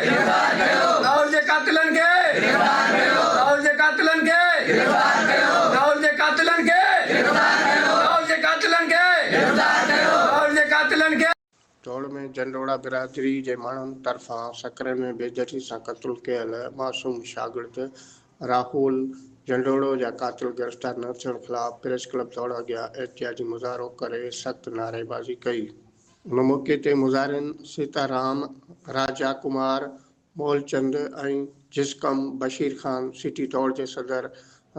گرفتار ڪيو راهول جي قاتلن کي گرفتار ڪيو راهول جي قاتلن کي گرفتار ڪيو راهول جي قاتلن کي گرفتار ڪيو راهول جي قاتلن کي گرفتار ڪيو راهول جي قاتلن کي. دوڙ ۾ جنڊوڙا برادري جي ماڻهن طرفان سکر ۾ بيدردي سان قتل ڪيل معصوم شاگرد راهول جنڊوڙو جا قاتل گرفتار نه ٿيڻ خلاف پريس ڪلب دوڙ اڳيان احتجاجي مظاهرو ڪري سخت نعريبازي ڪئي. ان موقعي تي مظاهرين سيتا رام، راجا ڪمار، مولچند ۽ جسقم بشير خان، سٽي دوڙ جي صدر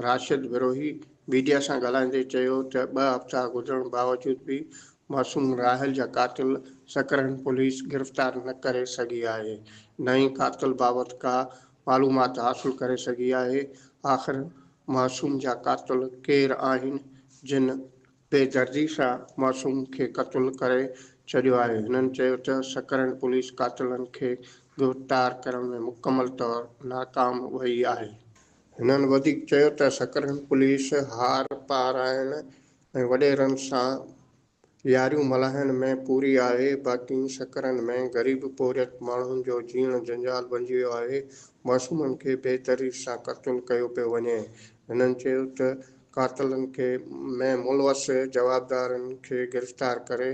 راشد بروهي ميڊيا سان ڳالهائيندي چيو ته ٻه هفتا گذرڻ باوجود به معصوم راحيل جا قاتل سڪرنڊ پوليس گرفتار نه ڪري سگهي آهي نه ئي قاتل بابت ڪا معلومات حاصل ڪري سگهي آهي، آخر معصوم جا قاتل ڪير آهن جن بي دردي سان معصوم کي قتل ڪري ڇڏيو آهي، هنن چيو ته سڪرنڊ پوليس قاتلن کي گرفتار ڪرڻ ۾ مڪمل طور ناڪام وئي آهي. هنن وڌيڪ چيو ته سڪرنڊ پوليس هار پارائڻ ۽ وڏيرن سان ياريون ملهائڻ ۾ پوري آهي، باقي سڪرن ۾ غريب پورهيت ماڻهن جو جيئڻ جنجال بنجي ويو آهي، معصومن کي بي دردي سان قتل ڪيو پيو وڃي، هنن چيو ته قاتلن کي ۾ ملوث جوابدارن کي گرفتار ڪري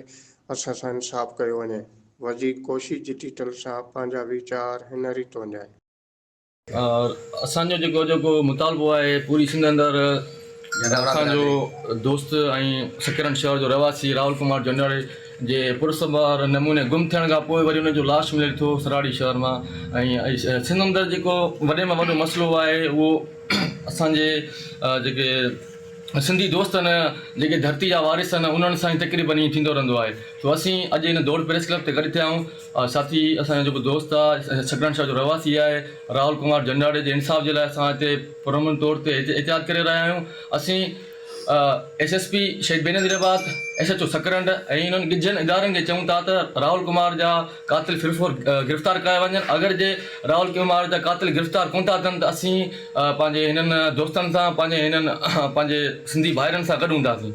اسان سان انصاف ڪيو وڃي، وڌيڪ ڪوشش ڊجيٽل سان پنهنجا ويچار هن ريت ونڊيائين. اسان جو جيڪو جيڪو مطالبو آهي پوري سنڌ اندر اسان جو دوست ۽ سڪرنڊ شهر جو رهواسي راهول ڪمار جنڊاڙي جي پرسبار نموني گم ٿيڻ کان پوء وري ان جو لاش ملي ٿو سراڙي شهر مان ۽ سنڌ اندر جيڪو وڏي ۾ وڏو مسئلو آهي اهو اسان جي جيڪي سنڌي دوست آهن جيڪي ڌرتي جا وارث آهن انهن سان ئي تقريبن ائين ٿيندو رهندو آهي سو اسين اڄ هن دوڙ پريس ڪلب تي گڏ ٿيا آهيون ساٿي اسان جو جيڪو دوست آهي سڪرنڊ شهر جو رهواسي آهي راهول ڪمار جنڊاڙي جي انصاف جي لاء اسان هتي پرامن طور تي احتجاج ڪري رهيا آهيون اسين S S P Shaheed Benazirabad S H O Sakrand ۽ انهن ڳجهن ادارن کي چئون ٿا ته راهول ڪمار جا قاتل فرفور گرفتار ڪيا وڃن اگر جي راهول ڪمار جا قاتل گرفتار ڪونه ٿا ٿين ته اسين پنهنجي هنن دوستن سان پنهنجي هنن پنهنجي سنڌي ڀائرن سان گڏ هونداسين.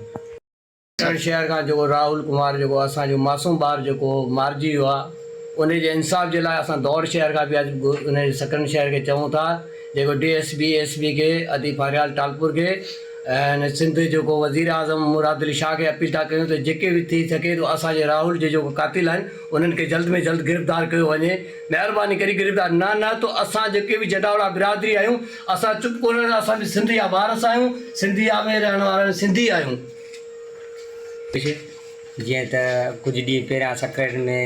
سکر شهر کان جيڪو راهول ڪمار جيڪو اسان جو معصوم ٻار جيڪو مارجي ويو آ انهي جي انصاف جي لاء اسان دوڙ شهر کان به اڄ انهي سکرن شهر کي چئون ٿا جيڪو D S P S P کي ادي فريال ٽالپور کي ۽ سنڌ جيڪو وزير اعظم مراد علي شاهه کي اپيل ٿا ڪيون ته جيڪي به ٿي سگهي ٿو اسان جي راهول جي جيڪو قاتل آهن انهن کي جلد ۾ جلد گرفتار ڪيو وڃي مهرباني ڪري گرفتار نه نه ته اسان جيڪي به جڏاوڙا برادري آهيون اسان چپ ڪونه رهندا اسان به سنڌ جا وارث آهيون سنڌ جا ۾ رهڻ وارا سنڌي آهيون. جيئن ته ڪجهه ڏينهن پهريان سڪرنڊ ۾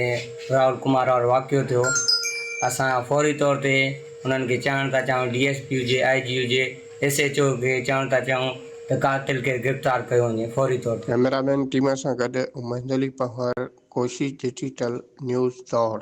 راهول ڪمار وارو واقعو ٿيو اسان فوري طور تي انهن کي چوڻ ٿا چاهيون ڊي ايس پي هجي آء جي هجي ايس ايڇ او کي چوڻ ٿا چاهيون ته قاتل کي گرفتار ڪيو وڃي فوري طور تي. ڪئميرا مين ٽيم سان گڏ مهند علي پنهور، ڪوشش ڊجيٽل نيوز دوڙ.